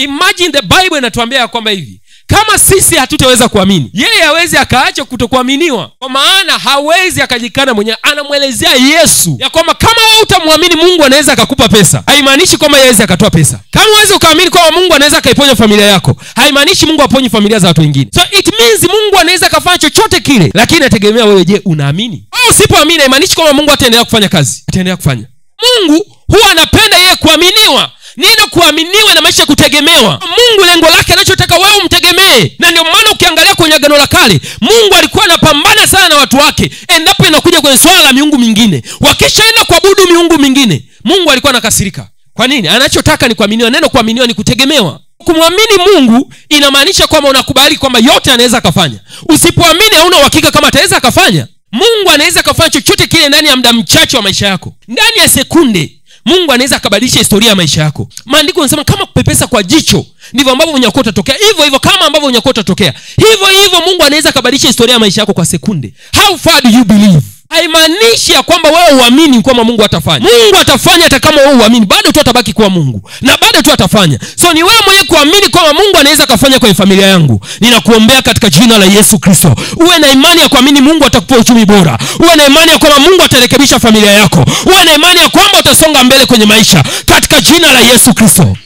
Imagine the Bible inatuambia kwamba hivi, kama sisi hatutaweza kuamini, yeye hawezi akaacha kutokuaminiwa, kwa maana hawezi akajikana mwenyewe. Anamwelezea Yesu ya kwamba kama wewe utamwamini Mungu anaweza akakupa pesa, haimaanishi kwamba yeye hawezi akatoa pesa. Kama uweze ukaamini kwamba Mungu anaweza akaiponya familia yako, haimaanishi Mungu aponye familia za watu wengine. So it means Mungu anaweza akafanya chochote kile, lakini inategemea wewe, je, unaamini? Wewe usipoamini haimaanishi kwamba Mungu ataendelea kufanya kazi. Ataendelea kufanya. Mungu huwa anapenda yeye kuaminiwa. Neno kuaminiwa na maisha kutegemewa. Mungu lengo lake anachotaka wewe umtegemee. Na ndio maana ukiangalia kwenye Agano la Kale, Mungu alikuwa anapambana sana na watu wake endapo inakuja kwenye swala la miungu mingine. Wakishaenda kuabudu miungu mingine, Mungu alikuwa anakasirika. Kwa nini? Anachotaka ni kuaminiwa. Neno kuaminiwa ni kutegemewa. Kumwamini Mungu inamaanisha kwamba unakubali kwamba yote anaweza akafanya. Usipoamini hauna uhakika kama ataweza akafanya. Mungu anaweza akafanya chochote kile ndani ya muda mchache wa maisha yako. Ndani ya sekunde Mungu anaweza akabadilisha historia ya maisha yako. Maandiko yanasema kama kupepesa kwa jicho ndivyo ambavyo unyakuo utatokea. Hivyo hivyo kama ambavyo unyakuo utatokea, hivyo hivyo Mungu anaweza akabadilisha historia ya maisha yako kwa sekunde. How far do you believe? Haimaanishi ya kwamba wewe uamini kwamba Mungu atafanya. Mungu atafanya hata kama wewe uamini, bado tu atabaki kuwa Mungu na bado tu atafanya. So ni wewe mwenyewe kuamini kwamba Mungu anaweza kafanya kwenye familia yangu. Ninakuombea katika jina la Yesu Kristo, uwe na imani ya kuamini Mungu atakupa uchumi bora. Uwe na imani ya kwamba Mungu atarekebisha familia yako. Uwe na imani ya kwamba utasonga mbele kwenye maisha katika jina la Yesu Kristo.